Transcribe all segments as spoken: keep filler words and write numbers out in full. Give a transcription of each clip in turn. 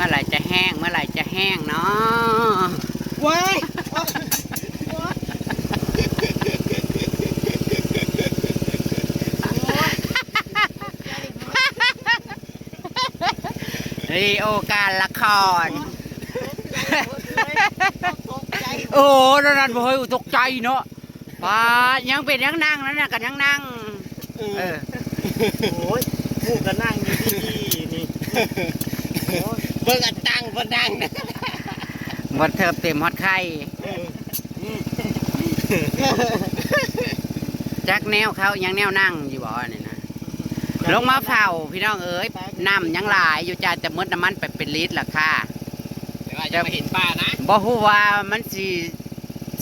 เมื่อไหร่จะแห้ง เมื่อไหร่จะแห้งเนาะ ว้าย วิดีโอการละคร โอ้โห นั่นบ่เฮ้ย ตกใจเนาะ ป้า ยังเป็นยังนั่งนั่นน่ะ กันยังนั่ง เออ เออ โอ้ย หมู่ก็นั่งอยู่ดีๆ นี่ โอ้ย เบิ่งอันตั้งเพิ่นนั่งนะ บ่เทิบเต็มฮอดไข่ เออ อืม จักแนวเขายังแนวนั่งอยู่บ่นี่นะ ลงมาเฝ้าพี่น้องเอ๋ย น้ำยังหลายอยู่จ้า แต่หมดน้ำมันไปเป็นลิตรละค่ะ แต่ว่ายังบ่เห็นปลานะ บ่ฮู้ว่ามันสิ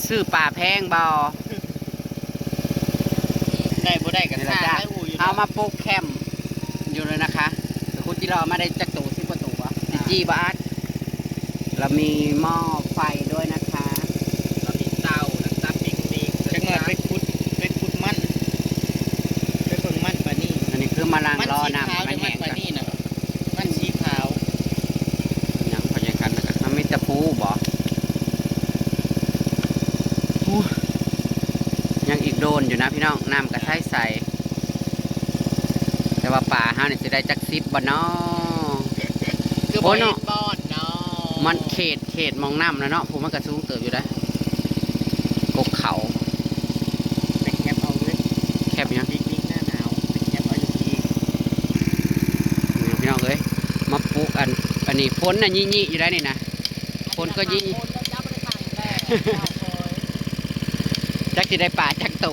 ซื้อปลาแพงบ่ ได้บ่ได้ก็ นี่แหละจ้า ซ่าได้ฮู้อยู่ เอามาปลูกแคมป์อยู่เลยนะคะ แต่คุณจิรอมาได้จักตัว สิบกว่าตัว สิบจีบาท เรามีหม้อไฟด้วยนะคะ เรามีเตา น้ำตาลปิกนิก จักหน่อยไปขุด ไปขุดมัน ไปเบิ่งมันปลานี่ อันนี้คือมาล้างล้อน้ำ มันสีขาว มันแห้ง หรือมันปลานี่น่ะ มันสีขาว ยังพอยังกันนะครับ มันมีตะปูบ่ อู้ ยังอีกโดนอยู่นะพี่น้อง น้ำก็ใสใส แต่ว่าปลาเฮานี่สิได้จักสิบบ่น้อ คือ โอ้ บ่เห็น เนาะ บอดเนาะ มันเขต เขตหม่องน้ำนะเนาะ ผู้มันก็สูงเติบอยู่ได้ กกเขา ไปแคปเอาเลย แคปหยัง ปิกนิกหน้าหนาว ไปแคปเอาอยู่ที่ นี่พี่น้องเอ้ย มาปลูกอัน อันนี้ฝนน่ะยี่ๆอยู่ได้นี่นะ ฝนก็ยี่ จักสิได้ปลาจักโต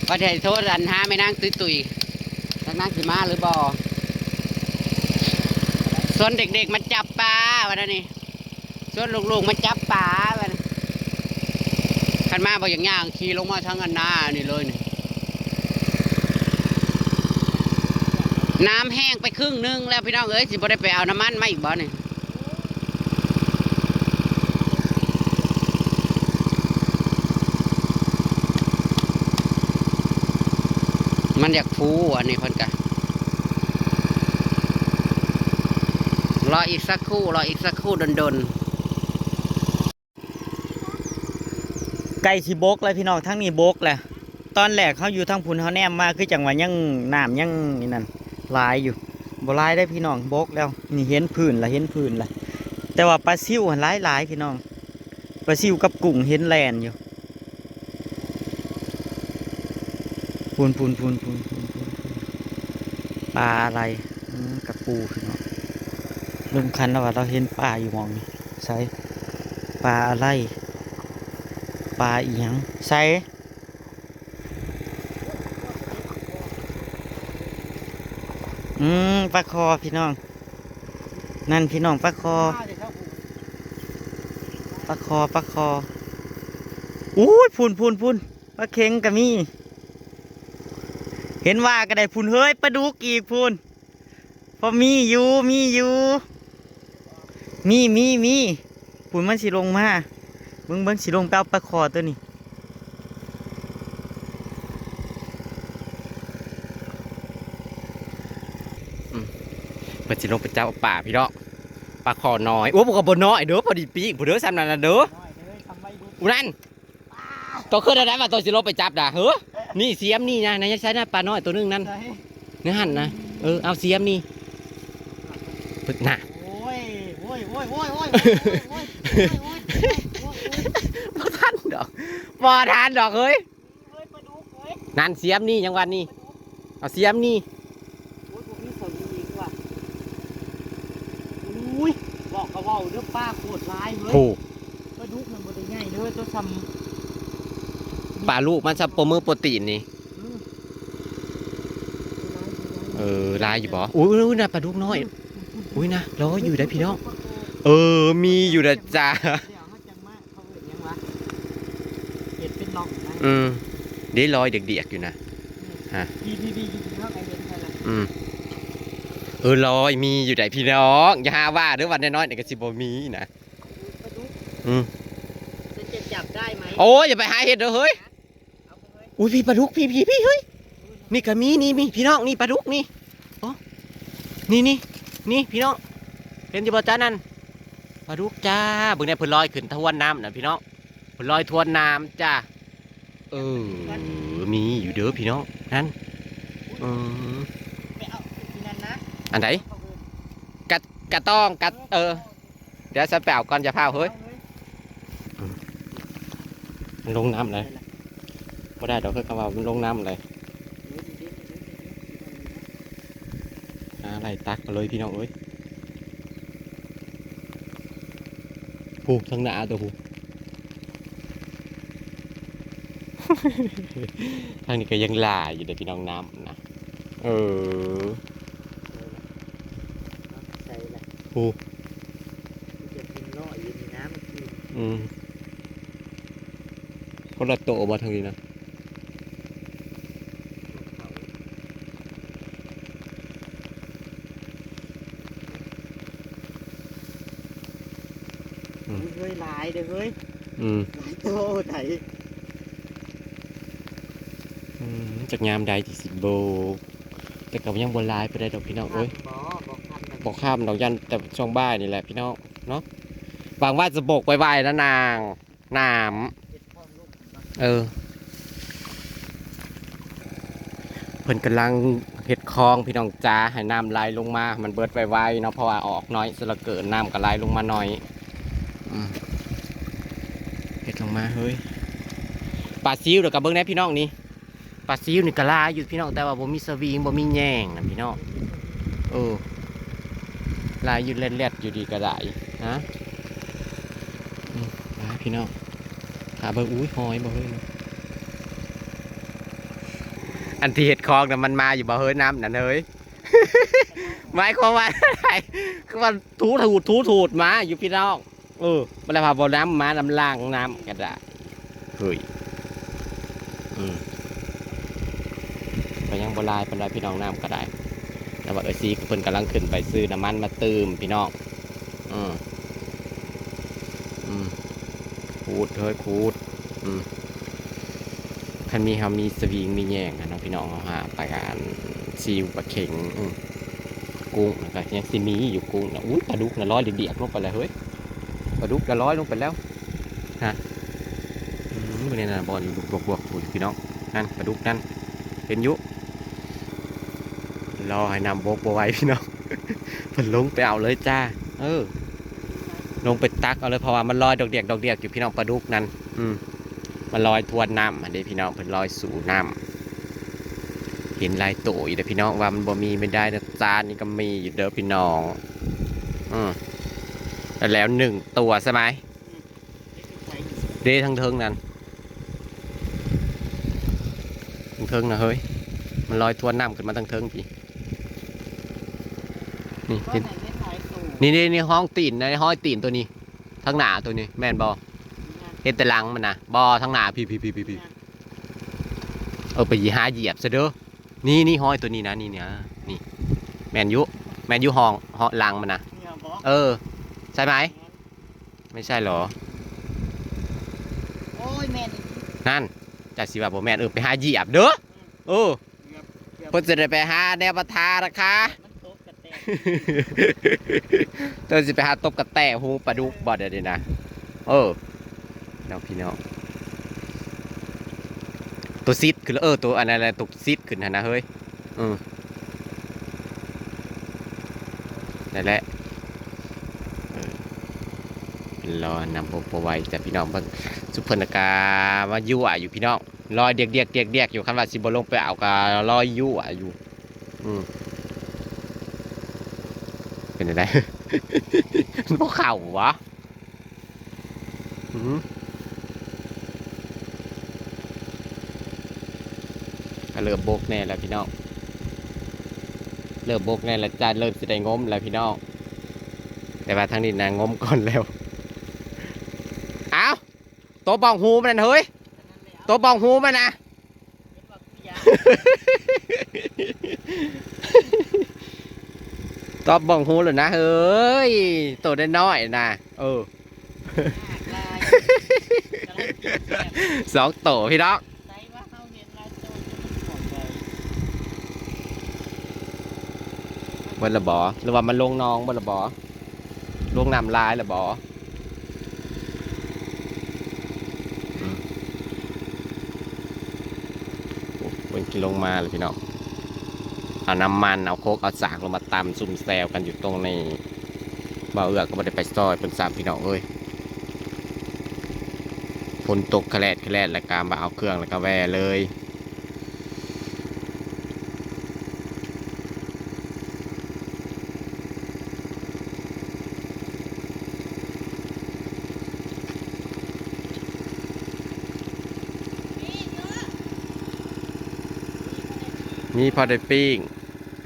ว่าสิให้โทรอันหาแม่นางตุ้ยๆ จักนางสิมาหรือบ่ ชวนเด็กๆมาจับปลา ว่าแนวนี้ ชวนลูกๆมาจับปลา ว่าแนว คันมาบ่อย่างย่าง ขี่ลงมาทางอันนานี่เลยนี่ น้ำแห้งไปครึ่งหนึ่งแล้วพี่น้องเอ้ย สิบ่ได้ไปเอาน้ำมันมาอีกบ่นี่ มันอยากฟูอันนี้เพิ่นกะ รออีกสักครู่ รออีกสักครู่ดนๆ ใกล้สิบกแล้วพี่น้อง ทางนี้บกแล้ว ตอนแรกเฮาอยู่ทางพุ้น เฮาแนมมาคือจังว่ายังน้ำยังนี่นั่นหลายอยู่ บ่หลายได้อพี่น้อง บกแล้ว นี่เห็นพื้นละ เห็นพื้นละ แต่ว่าปลาซิวหั่นหลายๆพี่น้อง ปลาซิวกับกุ้งเห็นแล่นอยู่ พูน พูน พูน พูน พูน พูน พูน ปลาอะไร อืม กะปูพี่น้อง ลุงคันแล้วว่าเราเห็นปลาอยู่หม่องนี้ ใส ปลาอะไร ปลาอีหยัง ใส อืม ปลาคอพี่น้อง นั่นพี่น้อง ปลาคอ ปลาคอ ปลาคอ อู้ย พูน พูน พูน ปลาเข็งก็มี เห็นว่าก็ได้พูน เฮ้ย ปลาดุกอีกพูน พอมีอยู่ มีอยู่ มี มี มี พูนมันสิลงมา เบิ่ง เบิ่ง สิลงไปเอาปลาคอตัวนี้ อืม เพิ่นสิลงไปจับเอาปลาพี่น้อง ปลาคอน้อย โอ้ บ่ก็บ่น้อยเด้อ พอดีปีกผู้เด้อ ซ้ำนั่นน่ะเด้อ อู้นั่น ตัวขึ้นอะไรมา ตัวสิลงไปจับด่ะ เฮ้อ นี่เสียมนี่นะ นายใช้นะ ปลาน้อยตัวหนึ่งนั่น ใช่ นี่หั่นนะ เออ เอาเสียมนี่ น่ะ โอ้ย โอ้ย โอ้ย โอ้ย โอ้ย โอ้ย โอ้ย โอ้ย โอ้ย โอ้ย บ่ทันดอก บ่ทันดอกเฮ้ย เฮ้ย ปลาดุกเฮ้ย นั่นเสียมนี่ยังวันนี่ เอาเสียมนี่ โอ้ย พวกนี้เขาดีกว่า อุ้ย บอกกะเว้าเด้อ ปลาโคตรหลายเฮ้ย โห ปลาดุกมันบ่ได้ใหญ่เด้อ ตัวซ้ำ ปลาลูกมันซ้ำโปรมือโปรตีนนี่ อืม เออ หลายอยู่บ่ อุ้ย อุ้ย นะ ปลาดุกน้อย อุ้ย นะ ลอยอยู่ได้พี่น้อง เออ มีอยู่นะจ๊ะ เดี๋ยวเขาจังมา เขาเอิ้นหยังวะ เห็ดเป็นล็อกนะ อืม ได้ลอยเดียกๆอยู่นะ ฮะ ดีๆๆๆ เขาก็เห็นไปละ อืม เออ ลอยมีอยู่ได้พี่น้อง อย่าหาว่าเด้อ วันน้อยๆนี่ก็สิบ่มีนะ ปลาดุก อืม ฉันจะจับได้ไหม โอ้ย อย่าไปหาเห็ดเด้อเฮ้ย เอาไปเฮ้ย อุ้ย พี่ปลาดุก พี่ พี่ พี่ เฮ้ย นี่ก็มี นี่มี พี่น้อง นี่ปลาดุก นี่ โอ้ นี่ นี่ นี่ พี่น้อง เห็นอยู่บ่จ้านั่น ปลาดุกจ้า เบิ่งแน่ เพิ่นลอยขึ้นทวนน้ำน่ะพี่น้อง เพิ่นลอยทวนน้ำจ้า เออ มีอยู่เด้อพี่น้อง นั่น เออ ไปเอาที่นั่นนะ อันไหน กะ กะต้อง กะ เออ เดี๋ยวฉันไปเอาก่อน อย่าพาวเฮ้ย มันลงน้ำเลย บ่ได้ดอกเฮ้ย คำว่ามันลงน้ำเลย หาอะไรตักกันเลยพี่น้องเอ้ย ผูกทางหน้าตัวผูก ทางนี้ก็ยังหลายอยู่เด้อพี่น้อง น้ำนะ เออ ใส่ละ ผูก จะกินเลาะอยู่ในน้ำกิน อืม คนละโตบ่ทางนี้นะ อืม เฮ้ยหลายเด้อเฮ้ย อืม หลายโตไถ อืม จักยามใดที่สิโบก แต่ก็ยังบ่หลายไปได้ดอกพี่น้องเอ้ย บ่บ่คัน บ่ข้ามดอก ยันแต่ช่วงบ่ายนี่แหละพี่น้องเนาะ หวังว่าจะโบกไวๆนะนาง น้ำ เออ เพิ่นกำลังเฮ็ดคลองพี่น้องจ๋า ให้น้ำไหลลงมา มันเบิดไวๆเนาะ เพราะว่าออกน้อยซะเหลือเกิน น้ำก็ไหลลงมาน้อย อืม เฮ็ดลงมาเฮ้ย ปลาซิวเดี๋ยวกับเบิ่งแหน่พี่น้องนี่ ปลาซิวนี่ก็หลายอยู่พี่น้อง แต่ว่าบ่มีสวิง บ่มีแยงนะพี่น้อง เออ หลายอยู่ แล่นๆอยู่ดีก็ได้นะ อืม หลายพี่น้อง หาเบิ่ง อุ้ย หอยบ่เฮ้ย อันที่เฮ็ดคลองน่ะมันมาอยู่บ่เฮ้ย น้ำนั่นเฮ้ย หมายความว่าอะไร คือว่าถูถูดถูถูดมาอยู่พี่น้อง เออ บ่ได้พาบ่น้ำมาน้ำล่างน้ำก็ได้ เฮ้ย อืม ก็ยังบ่หลายปานใดพี่น้อง น้ำก็ได้ แต่ว่าเอ้ยซีเพิ่นกำลังขึ้นไปซื้อน้ำมันมาเติมพี่น้อง อืม อืม ขูดเฮ้ย ขูด อืม คันมีเฮามีสวิงมีแยงอะเนาะพี่น้อง เฮาหาปลาซิวปลาเข็ง อืม กุ้งแล้วก็ยังสิมีอยู่ กุ้งนะ อุ้ย ปลาดุกนะลอยเดียกๆลงไปแล้วเฮ้ย ปลาดุกนะลอยลงไปแล้ว ฮะ อืม มื้อนี้นะ บอลอยู่บวกๆอยู่พี่น้อง นั่น ปลาดุกนั่น เห็นอยู่ รอให้น้ำบกบ่ไหวพี่น้อง เพิ่นลงไปเอาเลยจ้า เออ ลงไปตักเอาเลย เพราะว่ามันลอยดอกเดียกดอกเดียกอยู่พี่น้อง ปลาดุกนั่น อืม มันลอยทวนน้ำหั่นเด้พี่น้อง เพิ่นลอยสู่น้ำ เห็นหลายโตอยู่เด้อพี่น้อง ว่ามันบ่มีไม่ได้นะจ๊ะ นี่ก็มีอยู่เด้อพี่น้อง อืม แล้วหนึ่งตัวใช่ไหม เด้ทางเทิงนั่น ทางเทิงนะเฮ้ย มันลอยทวนน้ำขึ้นมาทางเทิงพี่ นี่ ก็ เห็น ใส่เม็ดหอยสูง นี่นี่นี่ห้องตีนนะ ห้อยตีนตัวนี้ ทางหน้าตัวนี้ แม่นบ่ เห็นแต่หลังมันนะ บ่ ทางหน้าพี่พี่พี่พี่พี่ เออ ไปหาเหยียบซะเด้อ นี่นี่ห้อยตัวนี้นะ นี่เนี่ย นี่ แม่นอยู่ แม่นอยู่ห้อง ห้องหลังมันนะ เนี่ยบ่ เออ ใช่ไหม ไม่ใช่เหรอ โอ้ยแม่น นั่น จักสิว่าบ่แม่น เออ ไปหาเหยียบเด้อ เออ เกือบเกือบ เพิ่นจะได้ไปหาแนวปะทานะคะ มันตกกระแตก เพิ่นสิไปหาตบกระแตหูปลาดุกบ่เดี๋ยวนี้นะ เออ น้องพี่น้อง ตัวซิดขึ้นแล้ว เออ ตัวอันนั้นแหละ ตัวซิดขึ้นหั่นนะเฮ้ย เออ นั่นแหละ เออ รอนำพวกปอไหวจ้ะพี่น้อง เบิ่ง ซุปเปอร์นากามายั่วอยู่พี่น้อง ลอยเดียกเดียกเดียกเดียกอยู่ คันว่าสิบ่ลงไปเอาก็ลอยยั่วอยู่ อืม เป็นจั่งใด มันบ่เข้าหวะ อืม ก็เริ่มบกแน่แล้วพี่น้อง เริ่มบกแน่แล้วจ้า เริ่มสิได้งมแล้วพี่น้อง แต่ว่าทางนี้นะงมก่อนแล้ว เอ้า ตัวบ้องหูมันนั่นเฮ้ย ตัวบ้องหูมันนะ ตัวบ้องหูเลยนะเฮ้ย ตัวน้อยๆนะ เออ ลายกำลังกินแซ่บ สองตัวพี่น้อง ไซว่าเฮาเห็นลายโตจนมันผอมเลย เบิดละบ่ หรือว่ามันลงหนองเบิดละบ่ ลง ลงน้ำหลายแล้วบ่ อืม โอ้ เพิ่นสิลงมาแล้วพี่น้อง เอาน้ำมัน เอาโคก เอาสากลงมาตำซุ่มแซวกันอยู่ตรงนี้ บ่าวเอื้อก็บ่ได้ไปซอยเพิ่นซ้ำพี่น้องเอ้ย ฝนตกแคลดแคลด แล้วก็มาเอาเครื่องแล้วก็แว่เลย มีพอได้ปิ้ง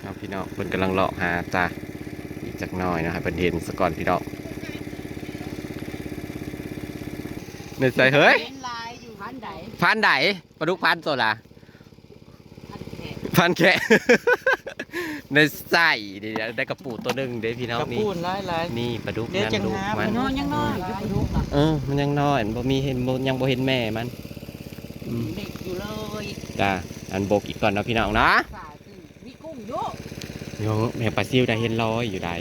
เอาพี่น้อง เพิ่นกำลังเลาะหาจ้ะ อีกจักหน่อยเนาะ ให้เพิ่นเห็นซะก่อนพี่น้อง ในใส่เฮ้ย เห็นลายอยู่ พันใด พันใด ปลาดุกพันโซล่ะ พันแขะ พันแขะ ในใส่เดี๋ยวได้กระปูตัวหนึ่งเด้พี่น้อง กระปู นี่ หลายๆ นี่ปลาดุก เดี๋ยว นั่น จัง ลูก หา มัน มันน้อยยังน้อยอยู่ปลาดุกอะ เออ มันยังน้อย มันบ่มีเห็น บ่ ยังบ่เห็นแม่มัน อืม เด็กอยู่เลย จ้ะ อันบกอีกก่อนเนาะพี่น้องเนาะ สาคือมีกุ้งอยู่ ยังแม่ปลาซิวได้เห็นลอยอยู่ใด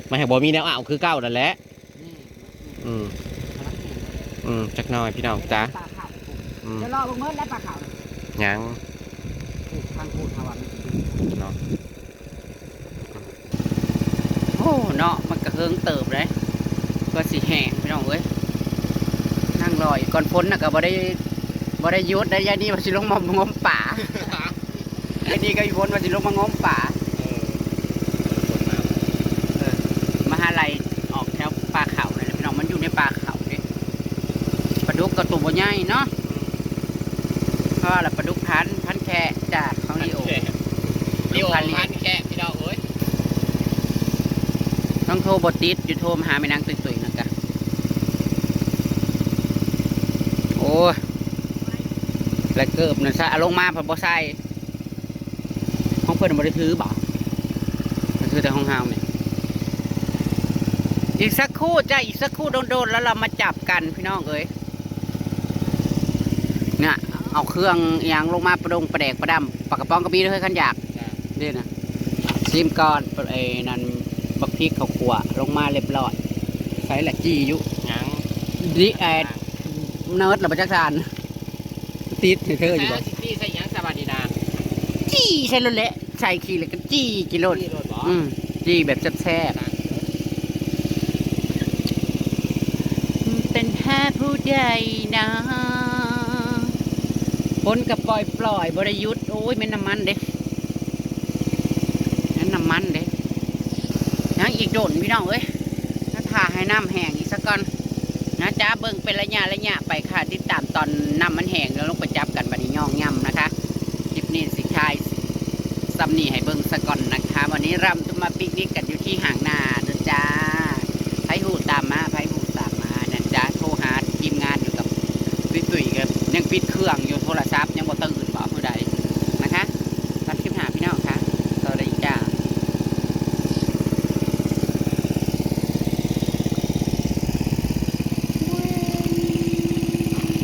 มันแฮงบ่มีแนวเอาคือเก่านั่นแหละ นี่ อืม กำลังเห็นเลย อืม จักหน่อยพี่น้องจ้ะ ปลาขาว อืม เดี๋ยวรอเบิ่งเมิดแล้วปลาขาว ยัง ผูกทางผูกทาวัน เนาะ โอ้เนาะ มันก็เฮิงเติบเลย ก็สิแห้งพี่น้องเอ้ย นั่งรออยู่ก่อน ฝนน่ะก็บ่ได้ บ่ได้หยุดได้ ยายนี่ว่าสิลงมางมปลา ยายนี่ก็อีกคนว่าสิลงมางมปลา เออ เออ มหาลัยออกแถวป่าเขานั่นแหละพี่น้อง มันอยู่ในป่าเขาเด้ ปลาดุกก็ตัวบ่ใหญ่เนาะ เพราะว่าละปลาดุกพัน พันแค่จากของลีโอ พันแค่ ลีโอ พันแค่พี่น้องเอ้ย ต้องโทรบ่ติด อยู่โทรมาหาแม่นางตุ้ยๆนั่นกะ โอ้ย และเกิบนั่นซะ เอาลงมาเพิ่นบ่ใส่ ของเพิ่นบ่ได้ถือบ่ เพิ่นถือแต่ของเฮานี่ อีกสักครู่จ้ะ อีกสักครู่โดนๆ แล้วเรามาจับกันพี่น้องเอ้ย เนี่ย เอาเครื่องอิหยังลงมา ปลาดงปลาแดกปลาดำ ปลากระป๋องก็มีด้วย คันอยาก จ้ะ นี่นะ ซิมก่อน ไอ้นั่น บักพริกข้าวคั่วลงมาเรียบร้อย ใส่ละจี้อยู่ ยัง ดิ แอด เนิร์ดหรือประจักษ์สาร ติดให้เธออยู่บ่ สิจี้ใส่หยังสวัสดีนะ จี้ใส่รถแหละ ใส่ขี้แล้วก็จี้กินรถ จี้รถบ่ อืม จี้แบบแซ่บๆ เป็นแท้ผู้ใดนะ ฝนก็ปล่อยๆ บ่ได้หยุด โอ้ย แม่นน้ำมันเด้ แม่นน้ำมันเด้ ยังอีกโดนพี่น้องเอ้ย ถ้าถ่าให้น้ำแห้งอีกสักก่อนนะจ๊ะ เบิ่งเป็นระยะระยะไปค่ะ ติดตามตอนน้ำมันแห้งแล้วลงไปจับกัน บัดนี้ย่องย่ำนะคะ คลิปนี้สิท้ายซ้ำนี่ให้เบิ่งซะก่อนนะคะ วันนี้เราจะมาปิกนิกกันอยู่ที่หางนานะจ๊ะ